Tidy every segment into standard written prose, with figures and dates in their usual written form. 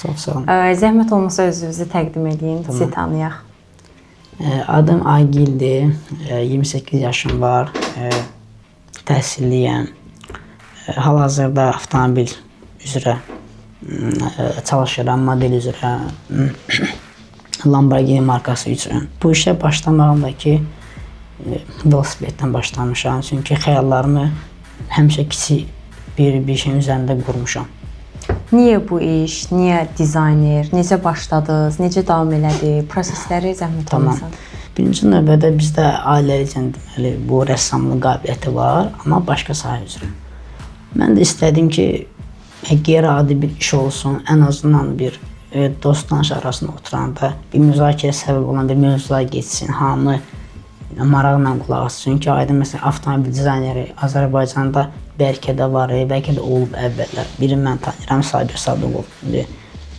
Çox sağ olun. Zəhmət olmasa özünüzü təqdim edin, sizi tanıyaq. Adım Agildir. 28 yaşım var. Təhsilliyəm. Hal-hazırda avtomobil üzrə çalışıram, model üzrə Lamborghini markası üçün. Bu işə başlamağım da ki, velosipeddən başlamışam. Çünki xəyallarımı həmişə kiçik bir şeyin üzərində qurmuşam. Niyə bu iş? Niyə dizayner? Necə başladınız? Necə davam elədi? Prosesləri zəhmət olmasa. Birinci növbədə bizdə ailəlicə deməli bu rəssamlıq qabiliyyəti var, amma başqa sahə üzrə. Mən də istədim ki, qeyri-adi bir iş olsun, ən azından bir dost tanış arasında oturanda bir müzakirə səbəb olan bir mövzular getsin, hamı maraqla qulaq assın. Çünki aydın məsələn avtomobil dizayneri Azərbaycanda bəlkə də var, bəlkə də olub əvvəllər. Birini mən tanıyıram, Sabir Sadıqov. İndi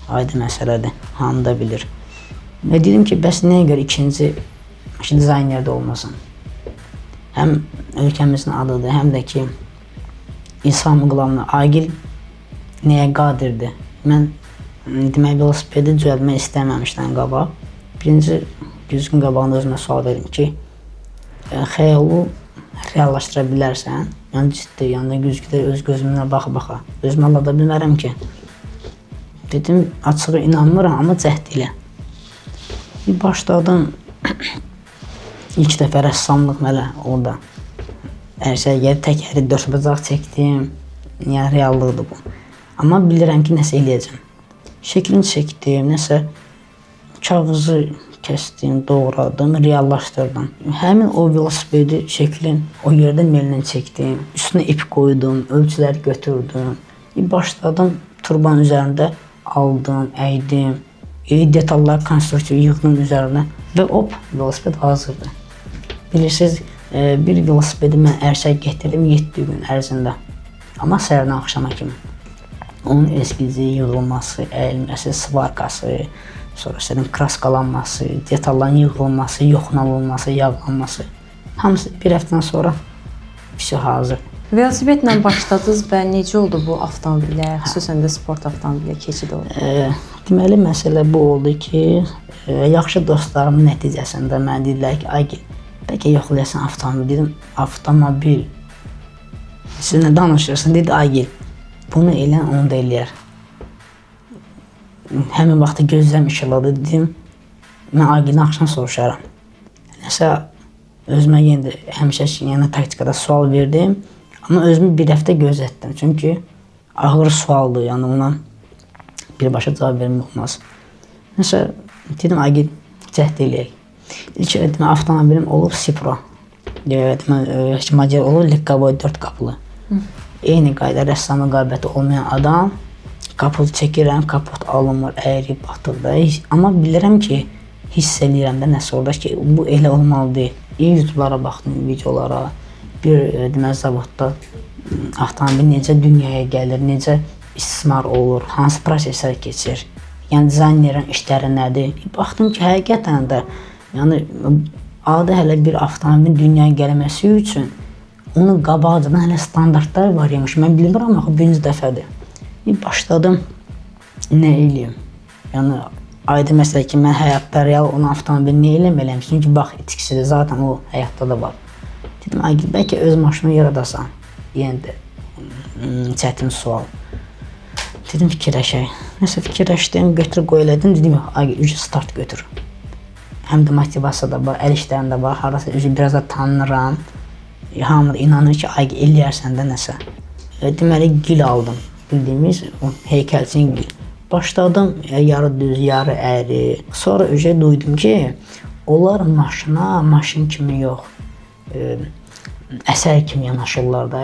aydın məsələdir, hamı da bilir. Və dedim ki, bəs nəyə görə ikinci dizayner də olmasın? Həm ölkəmizin adıdır, həm də ki İnsan qılanı Agil nəyə qadirdir? Mən demək velosipedi düzəltmək istəməmişdən qabaq birinci güzgün qabağında özümə sual verdim ki, xəyalı reallaşdıra bilərsən? Yəni ciddi, yəni güzgüdə öz gözümlə baxa-baxa özümü aldada bilmərəm ki. Dedim, açığı inanmıram, amma cəhd elə. Bir başladım ilk dəfə rəssamlıq mələ orada. Ərsəyə gəlib təkəri dörtbucaq çəkdim. Yəni reallıqdır bu. Amma bilirəm ki, nəsə eləyəcəm. Şəklini çəkdim, nəsə kağızı kəsdim, doğradım, reallaşdırdım. Həmin o velosipedi şəklin o yerdə mellə çəkdim. Üstünə ip qoydum, ölçüləri götürdüm. Başladım turbanın üzərində aldım, əydim. Detallar konstruksiya yığdım üzərinə və hop, velosiped hazırdır. Bilirsiniz, bir velosipedi mən ərsəyə getirdim 7 gün ərzində. Amma səhərdən axşama kimi. Onun eskizi, yığılması, əyilməsi, svarkası, sonra istədim kraskalanması, detalların yığılması, yoxlanılması, yağlanması. Hamısı bir həftədən sonra vəsə hazır. Velosipedlə başladınız və necə oldu bu avtomobilə, xüsusən də sport avtomobilə keçid oldu? Deməli məsələ bu oldu ki, yaxşı dostlarımın nəticəsində mənə dedilər ki, Agil, bəlkə yoxlayasan avtomobil. Dedim, avtomobil. Siz nə danışırsın? Dedi, Agil, bunu eləyən onu da eləyər. Həmin vaxtda gözlərim işıqladı, dedim, mən Agildən axşam soruşaram. Nəsə özümə yenə də həmişə yəni taktikada sual verdim, amma özümü bir həftə gözlətdim. Çünki ağır sualdır, yəni ona birbaşa cavab vermək olmaz. Nəsə dedim, Agil, cəhd eləyək. İlk demək, avtomobilim olub Cipro. Demək, model olub Lekkovoy 4 qapılı. Eyni qayda rəssamlıq qabiliyyəti olmayan adam kapot çəkirəm, kapot alınmır, əyri, batır da. Amma bilirəm ki, hiss eləyirəm də nəsə orada ki, bu elə olmalı deyil. YouTube-lara baxdım, videolara. Bir deməli zavodda avtomobil necə dünyaya gəlir, necə istismar olur, hansı proseslər keçir. Yəni dizaynerin işləri nədir? Baxdım ki, həqiqətən də yəni adi hələ bir avtomobilin dünyaya gəlməsi üçün onun qabaqcadan hələ standartlar var imiş. Mən bilmirəm axı birinci dəfədir. Başladım nə eləyim? Yəni aydın məsələ ki, mən həyatda real olan avtomobil nə eləməliyəm? Çünki bax itkisidir, zaten o həyatda da var. Dedim, Agil, bəlkə öz maşını yaradasan. Yenə də çətin sual. Dedim, fikirləşək. Nəsə fikirləşdim, götür qoy elədim. Dedim, yox, Agil, ücret start götür. Həm də motivasiya da var, əl işlərim də var. Harasa özü biraz da tanınıram. Hamı da inanır ki, Agil, eləyərsən də nəsə. Deməli, gil aldım. Bildiyimiz o heykəlçinin gil. Başladım yarı düz, yarı əyri. Sonra ücret duydum ki, onlar maşına maşın kimi yox, əsər kimi yanaşırlar da.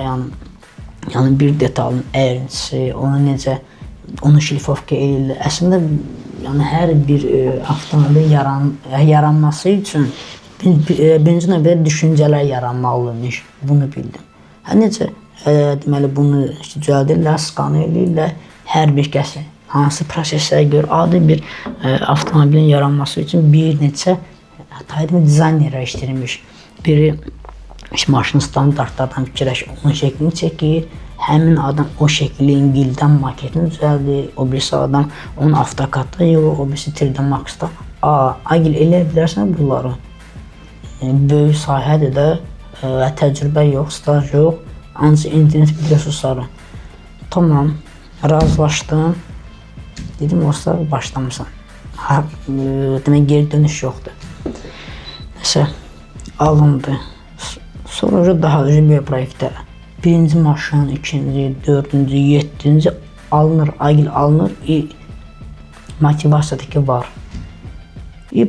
Yəni bir detalın əyrintisi, onu necə, onu şlifovka eləyirlər. Əslində, yəni hər bir avtomobil yaranması üçün birinci növbədə düşüncələr yaranmalıdır. Bunu bildim. Hə, necə deməli bunu düzəldirlər, skan eləyirlər, hər bir kəsi hansı proseslərə görə adi bir avtomobilin yaranması üçün bir neçə dizaynerə işləmiş. Biri maşın standartlardan fikirləşir, onun şəklini çəkir. Həmin adam o şəklin gildən maketini düzəldir, o birisi adam onu AutoCAD-da yığır, o birisi 3D Max-da. Agil eləyə bilərsən bunları. Böyük sahədir də və təcrübə yox, staj yox, ancaq internet resursları. Tamam, razılaşdım. Dedim, olsa başlamısan. Ha, demək geri dönüş yoxdur. Nəsə, alındı. Sonra daha uzun bir proyektə. Birinci maşın, ikinci, dördüncü, yeddinci alınır, agil alınır. Motivasiyadakı var.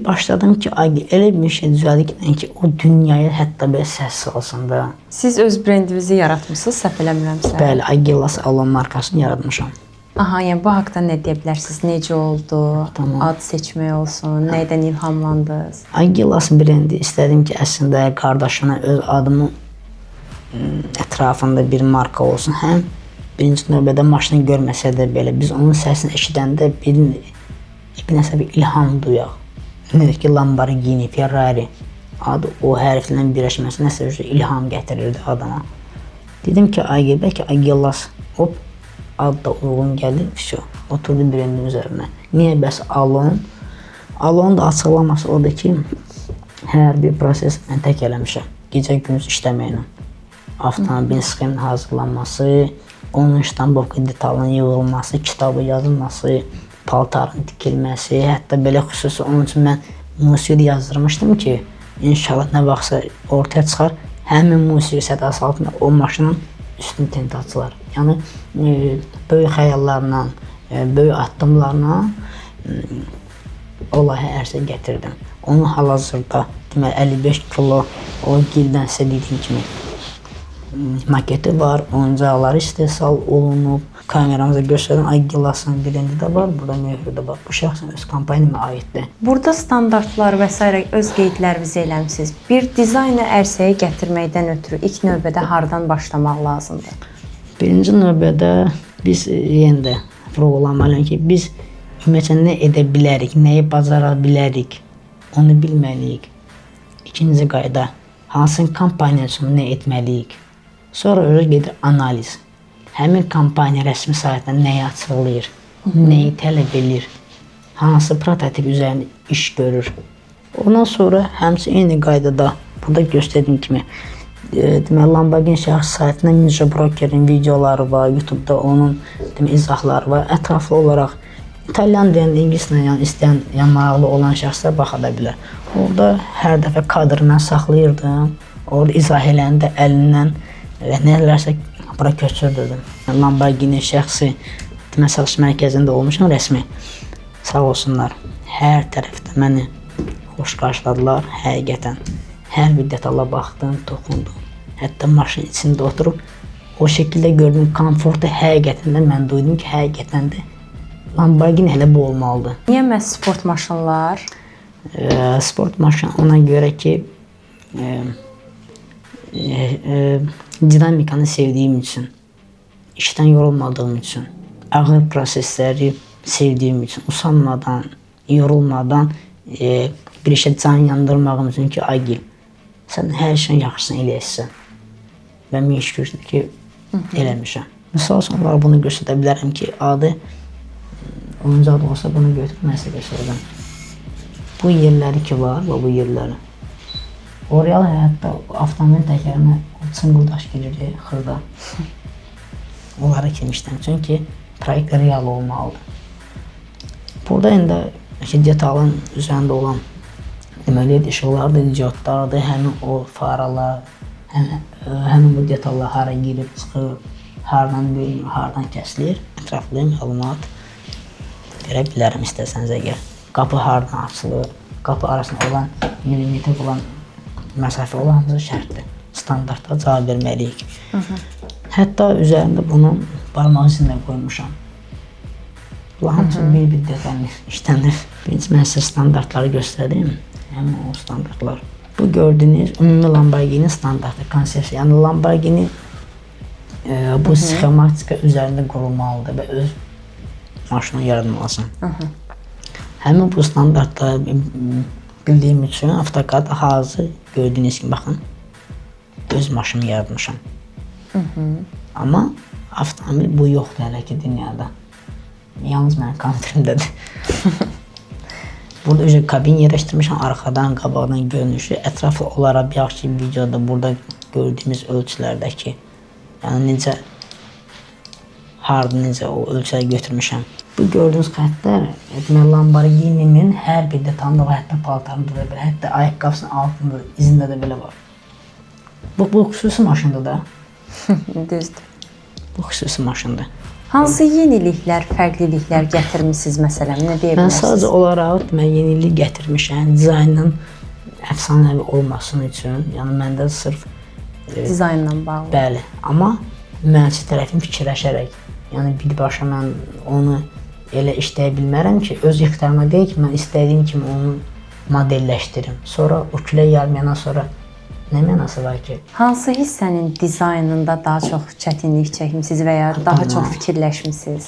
Başladım ki, agil elə bir şey düzəldik ki, o dünyaya hətta belə səs salsın da. Siz öz brendinizi yaratmısınız, səhv eləmirəmsə. Bəli, Agilas Alon markasını yaratmışam. Aha, yəni bu haqda nə deyə bilərsiniz? Necə oldu? Tamam. Ad seçmək olsun, nədən ilhamlandınız? Agilas brendi istədim ki, əslində qardaşına öz adımı ətrafında bir marka olsun. Həm birinci növbədə maşını görməsə də belə biz onun səsini eşidəndə bir nəsə bir ilham duyaq. Necə ki, Lamborghini, Ferrari adı o hərflərin birləşməsi nəsə bir ilham gətirirdi adama. Dedim ki, Agil, bəlkə Agilas, hop, ad da uyğun gəlir, vəsə, oturdu brendin üzərinə. Niyə bəs Alon? Alon da açıqlaması odur ki, hər bir proses mən tək eləmişəm. Gecə gündüz işləməklə. Avtomobil sxeminin hazırlanması, onun ştampovka detalının yığılması, kitabı yazılması, paltarın tikilməsi, hətta belə xüsusi onun üçün mən musiqi yazdırmışdım ki, inşallah nə vaxtsa ortaya çıxar, həmin musiqi sədası altında o maşının üstünü tint açılar. Yəni böyük xəyallarla, böyük addımlarla o layihə ərsəyə gətirdim. Onun hal-hazırda deməli 55 kilo o gildən sizə dediyim kimi maketi var, oyuncaqları istehsal olunub. Kameramıza göstərən Agilasın brendi də var, burada möhrü də var. Bu şəxsən öz kompaniyama aiddir. Burada standartlar və s. öz qeydlərinizi eləmisiniz. Bir dizaynı ərsəyə gətirməkdən ötürü ilk növbədə hardan başlamaq lazımdır? Birinci növbədə biz yenə də vurğulamalıyıq ki, biz ümumiyyətlə nə edə bilərik, nəyi bacara bilərik, onu bilməliyik. İkinci qayda, hansı kampaniya üçün nə etməliyik? Sonra özü gedir analiz. Həmin kampaniya rəsmi saytında nəyi açıqlayır, nəyi tələb eləyir, hansı prototip üzərində iş görür. Ondan sonra həmçinin eyni qaydada burada göstərdiyim kimi deməli Lamborghini şəxsi saytında Ninja Brokerin videoları var, YouTube-da onun deməli izahları var. Ətraflı olaraq İtalyan dilində, ingilis dilində, yəni istəyən, yəni maraqlı olan şəxslər baxa da bilər. Orada hər dəfə kadrı mən saxlayırdım. Orada izah eləyəndə əlindən və nələrsə bura köçürdürdüm. Lamborghini şəxsi deməli satış mərkəzində olmuşam rəsmi. Sağ olsunlar. Hər tərəfdə məni xoş qarşıladılar həqiqətən. Hər bir detala baxdım, toxundum. Hətta maşın içində oturub o şəkildə gördüyüm komfortu həqiqətən də mən duydum ki, həqiqətən də Lamborghini elə bu olmalıdır. Niyə məhz sport maşınlar? Sport maşın ona görə ki, dinamikanı sevdiyim üçün, işdən yorulmadığım üçün, ağır prosesləri sevdiyim üçün, usanmadan, yorulmadan bir işə can yandırmağım üçün ki, Agil, sən hər şeyin yaxşısını eləyəsən. Və min şükür ki, eləmişəm. Misal üçün, onlara bunu göstərə bilərəm ki, adi oyuncaq da olsa bunu götürüb mən sizə göstərəcəm. Bu yerləri ki var, bu yerləri. O real həyatda avtomobil təkərinə o çınqıldaş girir, xırda. Onlara kirmişdən. Çünki proyekt real olmalıdır. Burada indi ki, detalın üzərində olan deməli işıqlardır, diodlardır, həmin o faralar, həmin bu detallar hara girib çıxır, hardan bölünür, hardan kəsilir, ətraflı məlumat verə bilərəm istəsəniz əgər. Qapı hardan açılır, qapı arasında olan millimetr olan məsafə olan hamısı şərtdir. Standartda cavab verməliyik. Hətta üzərində bunun barmaq izini də qoymuşam. Bunlar hamısı bir-bir detallı işlənir. Birinci mən sizə standartları göstərdim. Həmin o standartlar. Bu gördüyünüz ümumi Lamborghini standartı, konsepsiya. Yəni Lamborghini bu sxematika üzərində qurulmalıdır və öz maşını yaratmalısan. Həmin bu standartları bildiyim üçün AutoCAD hazır gördüyünüz kimi baxın öz maşını yaratmışam. Amma Avtomobil bu yoxdur hələ ki dünyada. Yalnız mənim kompüterimdədir. Burada özü kabin yerləşdirmişəm, arxadan, qabaqdan görünüşü. Ətraflı olaraq bayaqki videoda burada gördüyümüz ölçülərdəki, yəni necə, harda necə o ölçüləri götürmüşəm. Bu gördüyünüz xəttlər, deməli Lamborghini-nin hər bir detalında var, hətta paltarında da belə, hətta ayaqqabısının altında, izində də belə var. Bu xüsusi maşında da. Düzdür. Bu xüsusi maşındır. Hansı yeniliklər, fərqliliklər gətirmisiniz məsələn? Nə deyə Mən bilərsiniz? sadəcə olaraq deməli yenilik gətirmişəm, dizaynın əfsanəvi olmasını üçün. Yəni məndə sırf dizaynla bağlı. Bəli, amma mühəndis tərəfini fikirləşərək, yəni birbaşa mən onu elə işləyə bilmərəm ki, öz ixtiyarıma deyil ki, mən istədiyim kimi onu modelləşdirim. Sonra o külək yarmayandan sonra nə mənası var ki? Hansı hissənin dizaynında daha çox çətinlik çəkmisiniz və ya daha çox fikirləşmisiniz?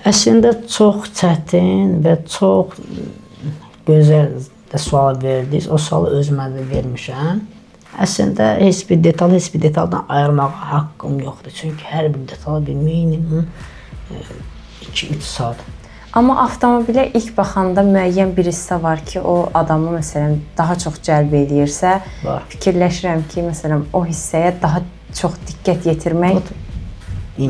Əslində çox çətin və çox gözəl də sual verdiniz. O sualı özümə də vermişəm. Əslində heç bir detal, heç bir detaldan ayırmağa haqqım yoxdur. Çünki hər bir detala bir minimum 2-3 saat. Amma avtomobilə ilk baxanda müəyyən bir hissə var ki, o adamı məsələn daha çox cəlb eləyirsə, Var. fikirləşirəm ki, məsələn o hissəyə daha çox diqqət yetirmək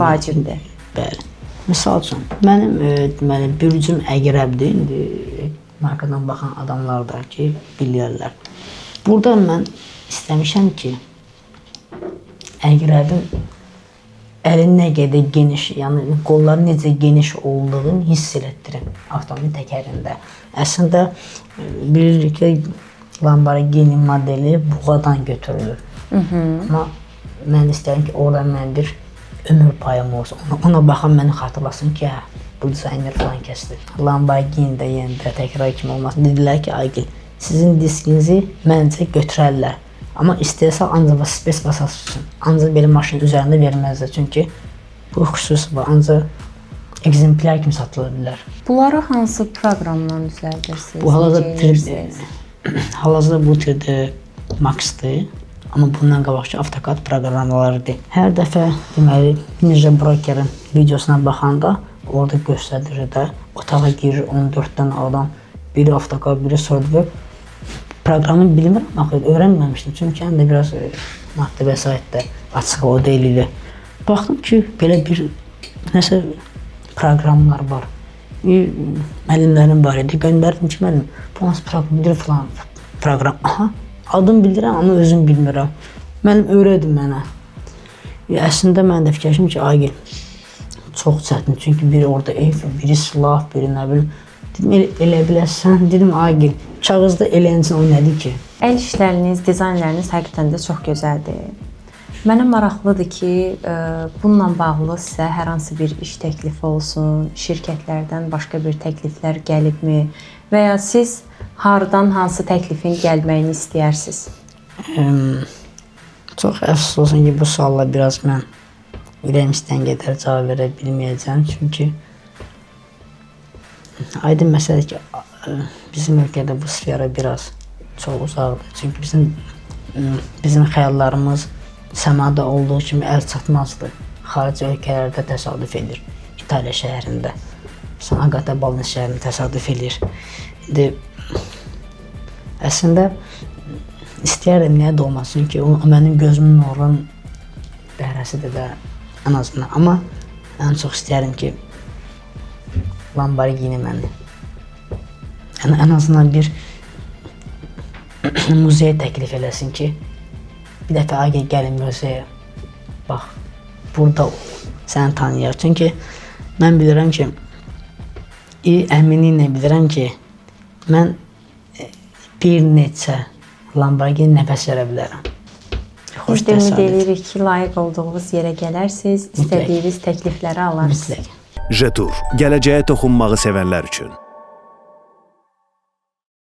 vacibdir. Bəli. Misal üçün, mənim deməli bürcüm əqrəbdir. İndi markadan baxan adamlar da ki, bilirlər. Burada mən istəmişəm ki, əqrəbin əli nə qədər geniş, yəni qolları necə geniş olduğunu hiss elətdirim avtomobil təkərində. Əslində bilirik ki, Lamborghini modeli buğadan götürülür. Amma mən istəyirəm ki, orada mən bir ömür payım olsun. Ona baxan məni xatırlasın ki, hə, bu dizayner falan kəsdi. Lamborghini də yenə də təkrar kimi olmasın. Dedilər ki, Aygül, sizin diskinizi məncə götürərlər. Amma istehsal ancaq space vasitəsi üçün. Ancaq belə maşının üzərində verməzlər. Çünki bu xüsusi var. Ancaq ekzemplyar kimi satıla bilər. Bunları hansı proqramla düzəldirsiniz? Bu hal-hazırda Necə edirsiniz? Hal-hazırda bu 3D Max-dır. Amma bundan qabaqki AutoCAD proqramlarıdır. Hər dəfə deməli Ninja Brokerin videosuna baxanda orada göstərir də, otağa girir 14 dənə adam, biri AutoCAD, biri SolidWorks. Proqramı bilmirəm, axı öyrənməmişdim. Çünki həm də biraz maddi vəsait də açıq o deyil idi. Baxdım ki, belə bir nəsə proqramlar var. Müəllimlərim var idi. Göndərdim ki, müəllim, bu hansı proqramdır falan proqram. Aha, adını bilirəm, amma özüm bilmirəm. Müəllim öyrədi mənə. Əslində mən də fikirləşdim ki, Aygül, çox çətin. Çünki biri orada ev, biri silah, biri nə bilim. Dedim, elə biləsən. Dedim, Aygül, kağızda eləyən o nədir ki? Əl işləriniz, dizaynlarınız həqiqətən də çox gözəldir. Mənə maraqlıdır ki, bununla bağlı sizə hər hansı bir iş təklifi olsun, şirkətlərdən başqa bir təkliflər gəlibmi və ya siz hardan hansı təklifin gəlməyini istəyərsiniz? Çox əfsus olsun ki, bu sualla biraz mən ürəyim istəyən qədər cavab verə bilməyəcəm. Çünki aydın məsələdir ki, bizim ölkədə bu sfera biraz çox uzaqdır. Çünki bizim xəyallarımız səmada olduğu kimi əl çatmazdır. Xarici ölkələrdə təsadüf edir. İtaliya şəhərində, Sanagata Balnes şəhərində təsadüf edir. İndi əslində istəyərdim niyə də olmasın ki, o mənim gözümün nurunun bəhrəsidir də ən azından. Amma ən çox istəyərdim ki, Lamborghini məni yəni ən azından bir muzeyə təklif eləsin ki, bir dəfə Aygül gəlin muzeyə. Bax, burada səni tanıyar. Çünki mən bilirəm ki, əminliklə bilirəm ki, mən bir neçə Lamborghini nəfəs verə bilərəm. Biz də ümid edirik ki, layiq olduğunuz yerə gələrsiniz, istədiyiniz təklifləri alarsınız. Mütləq. Jetour, gələcəyə toxunmağı sevənlər üçün.